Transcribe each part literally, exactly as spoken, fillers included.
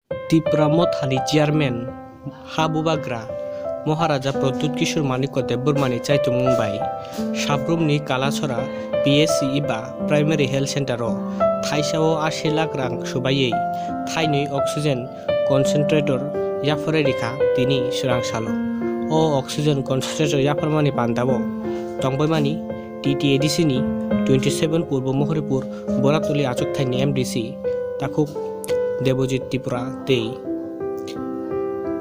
Tipra Mothani chairman ha bubagra Maharaja Pradyut Kishore Manikya Debbarmani chaitumung bai Sabrumni Kalasora P S C eba Primary Health Center o thaisao ashi lakh rang subaiwi thainwi oxygen concentrator yapharwi rikha tini swrang salo. O oxygen concentrator yapharmani pandao tongbaimani T T A D C ni twenty seven Purbo Mohoripur Boratoli achukthai ni M D C takhuk Debojit Tripura tei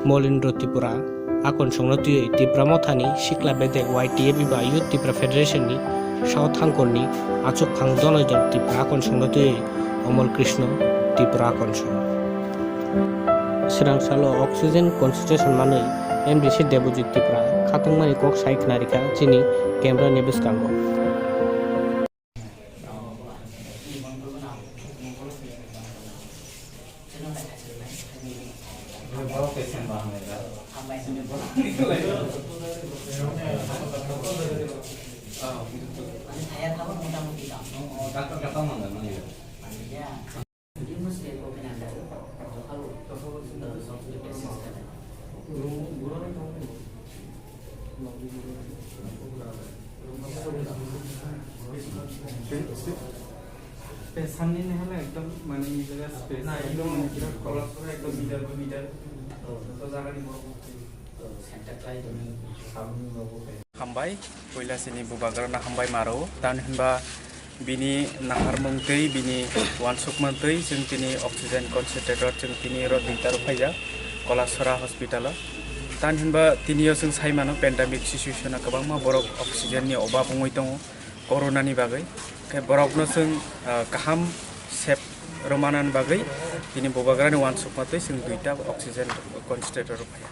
Molindro Tripura akonsongno twiwi Tipra Mothani Sikla Bedek Y T F eba Youth Tipra Federation ni sao thangkorni achukphang Donoidol Tipra akonsongno twiwi Omol Krishna Tipra akonsong. Swrang salo oxygen concentration manwi M D C Debojit Tipra khatungmani kok sai khna rikha chini camera ni bwskango. Pesanni ni hale ekdom mane ni jaga space ekdom mane birat kolom. Hambai, puila chini bubagrano hambai maro, tani hinba bini naharmung twi, bini uansukmung twi, chwng tini oxygen concentrator, chwng tini oro duita rw phaijak, Kolasora hospital o. Tani hinba tini o chwng sai mano, pandemic situation o kwbangma borok oxygen ni obab wngwi tongo, corona ni bagwi. Khe borokno chwng, ah, kaham sep rwmanani bagwi tini bubagrani uansukma twi chwng duita oxygen concentrator rw phaiya.